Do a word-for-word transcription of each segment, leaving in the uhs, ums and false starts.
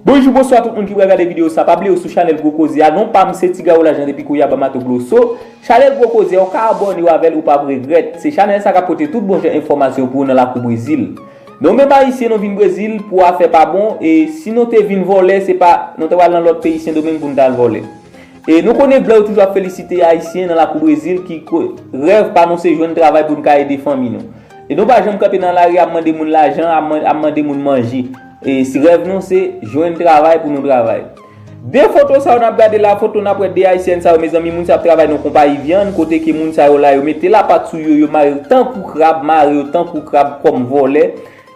Bonjou, bonswa tout moun ki pral gade videyo sa. Pa bliye w sou chanèl Gwo Koze a. Non pa m se Ti Gawo Lajan depi Koyaba Mato Grosso. Chanèl Gwo Koze a, ou ka abòne w avè l, ou p ap regrèt. Se chanèl sa k ap pote tout bon jan enfòmasyon pou ou nan lakou Brezil. Nou menm Ayisyen, nou vin Brezil pou afè pa bon, e si nou te vin vòlè, se pa nou te pral nan lòt peyi Sendomeng pou nou t al vòlè. E nou konnen blan yo toujou ap felisite Ayisyen nan lakou Brezil ki ko-, rèv pa nou se jwenn travay pou n ka ede fanmi nou. E nou pa janm kanpe nan lari ap mande moun lajan, ap man-, ap mande moun manje. E si rèv nou se jwenn travay pou nou travay. De foto sa yo n ap gade la, foto n ap wè de Ayisyèn sa yo, mezanmi, moun sa yo ap travay nan konpayi vyann, kote ke moun sa yo la, yo mete lapat sou yo, yo mare yo tankou krab, mare yo tankou krab kòm vòlè.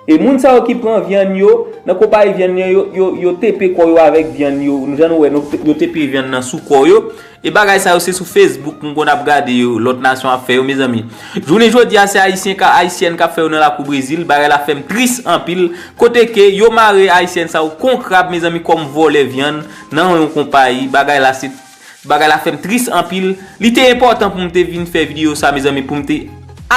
E moun sa yo ki pran vyann yo, nan konpayi vyann yo, yo, yo, yo tepe kò yo avèk vyann yo. Jan nou wè, nou, yo tepe vyann nan sou kò yo. E bagay sa yo se sou Facebook m konn ap gade yo, lòt nasyon ap fè yo, mezanmi. Jounen jodi a, se Ayisyen ka, Ayisyèn k ap fè yo nan lakou Brezil. Bagay la fè m tris anpil. Kote ke yo mare Ayisyèn sa yo kon krab, mezanmi, kòm vòlè vyann nan yon konpayi. Bagay la se Bagay la fè m tris anpil. Li te enpòtan pou m te vin fè videyo sa, mezanmi, pou m te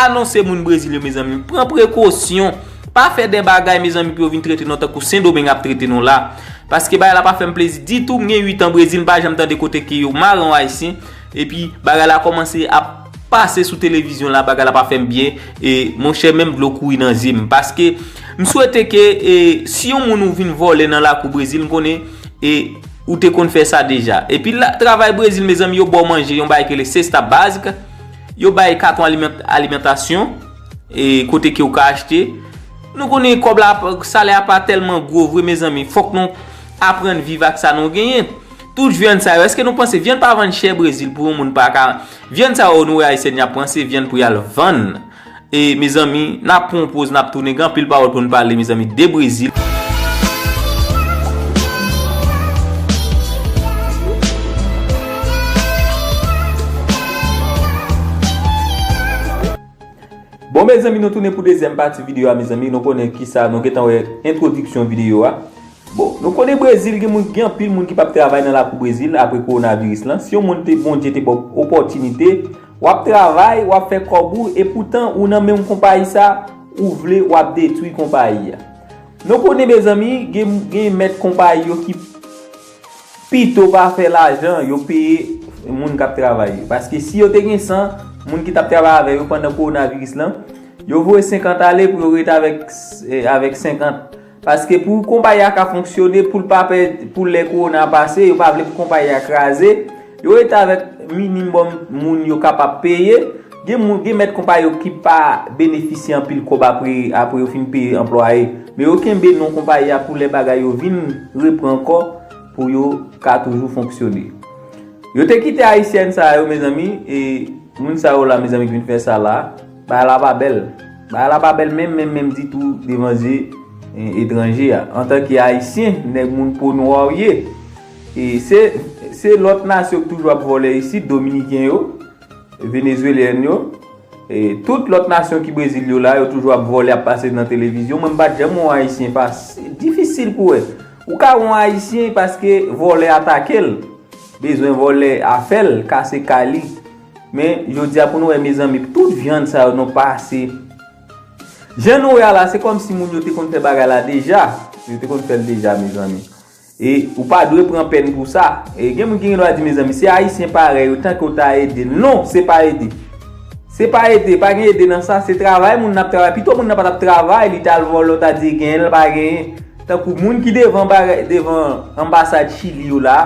anonse moun Brezil yo, mezanmi. Pran prekosyon. Pa fè de bagay, mezanmi, pou yo vin trete nou tankou Sendomeng ap trete nou la. Paske bagay la pa fè m plezi ditou. M gen uit an Brezil, m pa janm tande kote ke yo mare yon Ayisyen. Epi bagay la kòmanse ap pase sou televizyon la, bagay la pa fè m byen. E monchè, menm dlo kouri nan zye m. Paske m swete ke, e, si yon moun ou vin vòlè nan lakou Brezil, m konnen, e, ou te konn fè sa deja. Epi la, travay Brezil, mezanmi, yo ba w manje, yon bagay ki rele cesta básica. Yo bay katon aliment-, alimantasyon, e kote ke ou ka achte. Nou konnen kòb la, salè a pa tèlman gwo vre, mezanmi. Fòk nou aprann viv ak sa nou genyen. Tout vyann sa yo, èske nou panse vyann pa vann chè Brezil pou yon moun pa ka... Vyann sa yo, nou wè Ayisyèn y ap pran, se vyann pou y al vann. E, mezanmi, n ap pran yon poz, n ap tounen, gen anpil pawòl pou n pale, mezanmi, de Brezil. Bon, mezanmi, nou tounen pou dezyèm pati videyo a, mezanmi. Nou konnen kisa, nou gentan wè entwodiksyon videyo a. Bon, nou konnen Brezil, gen moun, gen anpil moun ki p ap travay nan lakou Brezil apre kowonaviris lan. Si yon moun te, Bondye te ba w opòtinite, w ap travay, w ap fè kòb ou, e poutan ou nan menm konpayi sa, ou vle, w ap detwi konpayi a. Nou konnen, mezanmi, gen, gen mèt konpayi yo ki pito pa fè lajan, yo peye moun k ap travay yo. Paske si yo te gen san moun ki t ap travay avè yo pandan kowonaviris lan, yo voye senkant ale pou yo rete avèk, eh, avèk senkant. Paske pou konpayi a ka fonksyone, pou l pa pè-, pou lè kowona a pase, yo pa vle pou konpayi a kraze, yo rete avèk minimòm moun yo kapab peye. Gen moun, gen mèt konpayi yo ki pa benefisye anpil kòb apre, apre yo fin peye anplwaye. Men yo kenbe non konpayi a pou lè bagay yo vin repran ankò, pou yo ka toujou fonksyone. Yo te kite Ayisyèn sa yo, mezanmi, e moun sa yo la, mezanmi, ki vin fè sa la. Bagay la pa bèl. Bagay la pa bèl menm, menm, menm ditou devan zye, e, etranje a. Antanke Ayisyen, nèg moun po nwa w ye. E se, se lòt nasyon ki toujou ap vòlè isit, Dominiken yo, Venezuelyen yo, e tout lòt nasyon ki Brezil yo la, yo toujou ap vòlè, ap pase nan televizyon. Mwen, m pa t janm wè yon Ayisyen pa, se difisil pou wè. Ou ka wè yon Ayisyen paske vòlè atake l. Bezwen vòlè a fè l, kase kay li. Men, jodi a pou nou wè, mezanmi, tout vyann sa yo nou pase. Jan nou wè a la, se kòmsi moun yo te konn fè bagay la deja. Yo te konn fè l deja, mezanmi. E ou pa dwe pran pèn pou sa. E gen moun ki gen dwa di, mezanmi, se Ayisyen parèy yo, tanke w ta ede. Non, se pa ede. Se pa ede, pa gen ede nan sa, se travay moun nan ap travay. Pito moun nan pa t ap travay, li t al vòlè, w ta di genyen, l pa genyen. Tankou moun ki devan bagay, devan anbasad Chili yo la,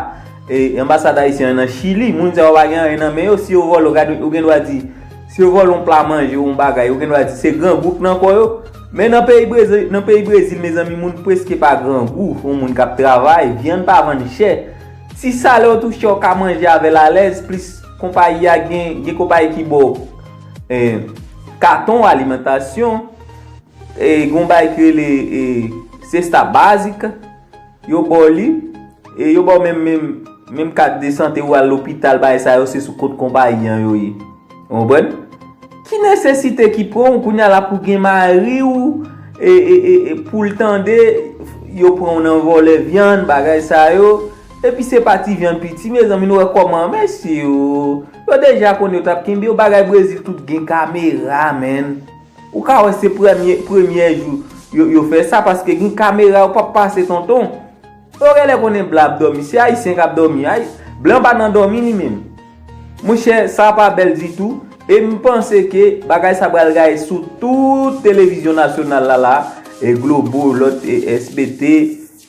e anbasad ayisyen an nan Chili, moun sa yo pa gen anyen nan men yo, si yo vòlè, w gade, ou gen dwa di, si yo vòlè yon pla manje ou yon bagay, ou gen dwa di se grangou k nan kò yo. Men nan peyi Brezil, nan peyi Brezil, mezanmi, moun prèske pa grangou, yon moun k ap travay, vyann pa vann chè. Ti salè w tou chè, w ka manje avè l alèz, plis konpayi a gen, gen konpayi ki ba w, eh, katon alimantasyon, e gen yon bagay ki rele, e, cesta básica, yo ba w li, e yo ba w menm, menm, menm kat de sante ou al lopital, bagay sa yo se sou kont konpayi an yo ye. Ou konprann? Ki nesesite ki pran w kounye a la pou gen mari w, e, e, e, e pou l tande, yo pran w nan vòlè vyann, bagay sa yo, epi se pa ti vyann piti, mezanmi, nou wè kòman, mesye yo, yo deja konnen yo t ap kenbe yo, bagay Brezil tout gen kamera, menn. Ou ka wè se premye, premye jou yo, yo fè sa, paske gen kamera, yo p ap pase tonton. Yo genlè konnen blan ap dòmi. Se ayisyen k ap dòmi. Ay, blan pa nan dòmi li menm. Monchè, sa pa bèl ditou. E m panse ke bagay sa pral gaye sou tout televizyon nasyonal la la, e Globo, lòt, e S B T.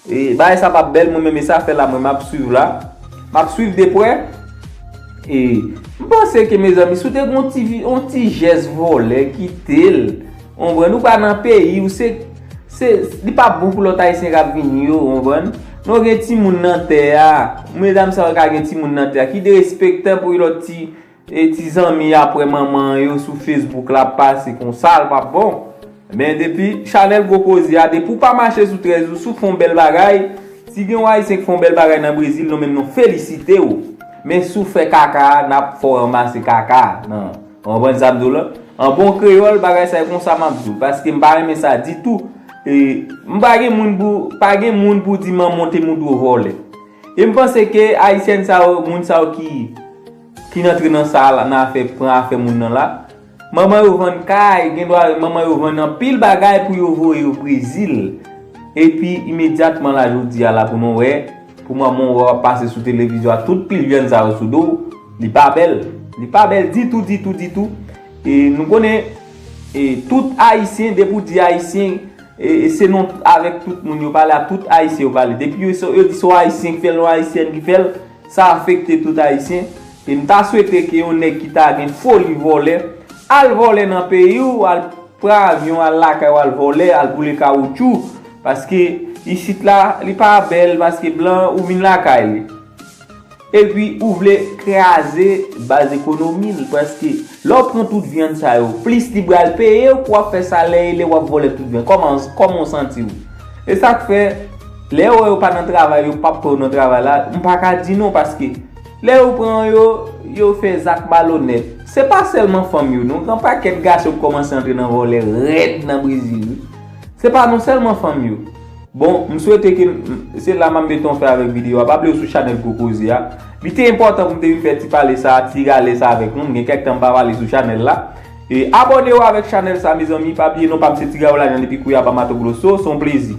E bagay sa p ap bèl, mwen menm, e sa fè la, mwen, m ap swiv la. M ap swiv de prè. E m panse ke, mezanmi, si w te gen yon ti vi-, yon ti jès vòlè, kite l. Ou konprann? Ou pa nan peyi w, se, se, li pa bon pou lòt ayisyen k ap vini yo, ou konprann? Nou gen timoun nan tè a. Medam sa yo ka gen timoun nan tè a. Ki derespektan pou lòt ti, e ti zanmi apre manman yo sou Facebook la ap pase konsa, l p ap bon. Men depi chanèl Gwo Koze a, depi w pa mache sou trèz ou, si w fè yon bèl bagay, si gen yon ayisyen k fè yon bèl bagay nan Brezil, nou menm nou felisite w. Men si w fè kaka a, n ap fè w ranmase kaka a. Nan, w konprann sa m di w la? An bon kreyòl, bagay sa e konsa m ap di w, paske m pa renmen sa ditou. E, m pa gen moun pou, pa gen moun pou di manman w te montre w vòlè. E m panse ke ayisyèn sa yo, moun sa yo ki, ki rantre nan sa la, nan afè, pran afè moun nan la, manman yo vann kay, gen dwa manman yo vann anpil bagay pou yo voye yo Brezil. Epi imedyatman la jodi a la pou nou wè, pou manman w ap pase sou televizyon a, tout pil vyann sa yo sou do w, li pa bèl. Li pa bèl ditou, ditou, ditou. E nou konnen, e tout ayisyen, depi w di ayisyen, e, e se non avèk tout moun yo pale, a tout ayisyen yo pale. Depi yo, yo di se yon ayisyen ki fè l, yon ayisyèn ki fè l, sa afekte tout ayisyen. E m ta swete ke yon nèg ki ta gen foli vòlè, al vòlè nan peyi w, al pran avyon, al lakay w, al vòlè, al boule kawoutchou. Paske isit la, li pa bèl, paske blan, ou vin lakay li. Epi ou vle kraze baz ekonomi l, paske lè w pran tout vyann sa yo, plis li pral peye w pou w ap fè sa lè e lè w ap vòlè tout vyann. Kòman, kòman w santi w? E sa k fè, lè yo wè yo pa nan travay, yo p ap pran yo nan travay la, m pa ka di non, paske lè yo pran yo, yo fè zak malonèt. Se pa sèlman fanm yo, non. Gen pakèt gason k kòmanse antre nan vòlè rèd nan Brezil, wi. Se pa non sèlman fanm yo. Bon, m swete ke m, se la m ap mete yon fen avèk videyo a. Pa bliye w sou chanèl Gwo Koze a. Li te enpòtan pou m te vin fè ti pale sa, ti rale sa avèk nou. M gen kèk tan m pa pale sou chanèl la. E abòne w avèk chanèl sa, mezanmi. Pa bliye non pa m se Ti Gayo Lajan depi Kouya pa Mato Grosso. Se yon plezi.